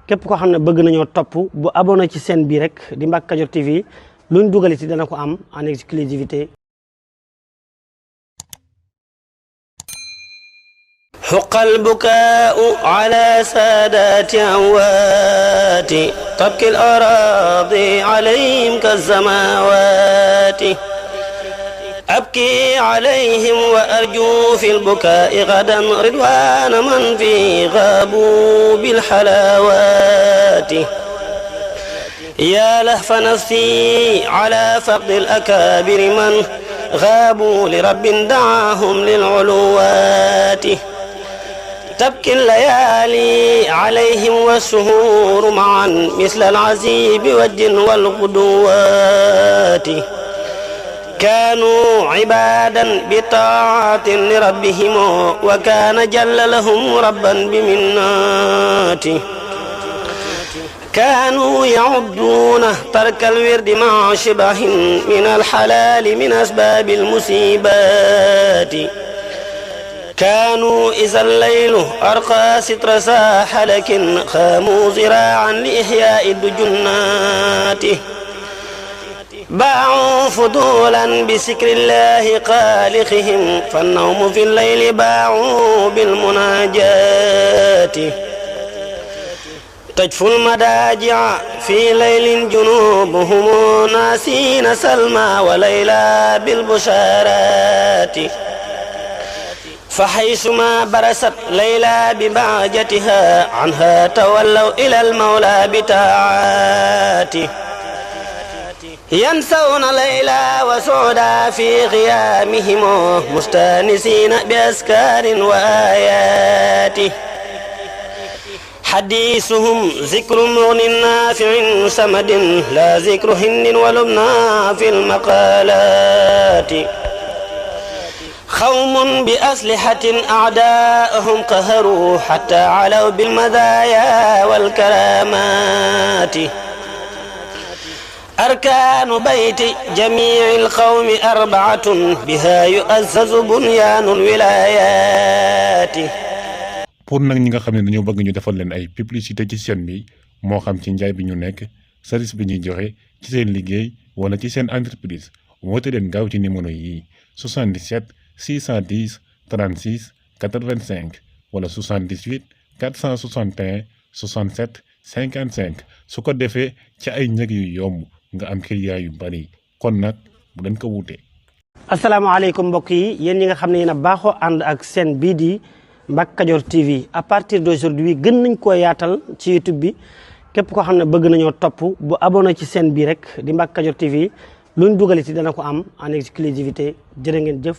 képp koo xam ne bëgg nañoo topp bu abonné ci chaîne bii rek di Mbacke Kadior TV luñ dugaliti dana ko am en exclusivité. حق البكاء على سادات أموات تبكي الأراضي عليهم كالسماوات أبكي عليهم وأرجو في البكاء غدا رضوان من في غابوا بالحلاوات يا لهف نفسي على فقد الأكابر من غابوا لرب دعاهم للعلوات تبكي الليالي عليهم والسهور معا مثل العزيب والجن والغدوات كانوا عبادا بطاعة لربهم وكان جل لهم ربا بمناته كانوا يعدون ترك الورد مع شبه من الحلال من أسباب المصيبات كانوا إذا الليل أرقى ستر ساح لكن خاموا زراعا لإحياء الدجنات باعوا فضولا بسكر الله خالقهم فالنوم في الليل باعوا بالمناجات تجفو المداجع في ليل جنوبهم ناسين سلمى وليلى بالبشارات فحيثما برست ليلى ببعجتها عنها تولوا إلى المولى بتاعاته ينسون ليلى وسعدا في غيامهم مستانسين بأذكار وآياته حديثهم ذكر مغن نافع سمد لا ذكر هند ولبنى في المقالات قوم بأسلحة أعداءهم قهروا حتى علوا بالمزايا والكرامات أركان بيت جميع القوم أربعة بها يؤسس بنيان الولايات. pour nag ñi nga xam ne dañoo bëgg ñu defal leen ay publicité ci chaîne bi moo xam ci njaay bi ñu nekk service bi ñuy joxe ci seen liggéey wala ci seen entreprise woote leen gaaw ci numéro yi 77 610 36 85 wala 78 461 67 55 su ko defee ci ay njëg yu yomb nga am client yu bari kon nag bu leen ko wuute. asalaamaaleykum mbokk yi yéen ñi nga xam ne yéen a baaxoo ànd ak chaîne bii di Mbacke Kadior TV à partir d'aujourd'hui gën nañ koo yaatal ci YouTube bi képp koo xam ne bëgg nañoo topp bu abonné ci chaîne bii rek di Mbacke Kadior TV luñ dugaliti dana ko am en exclusivité jërë ngeen jëf.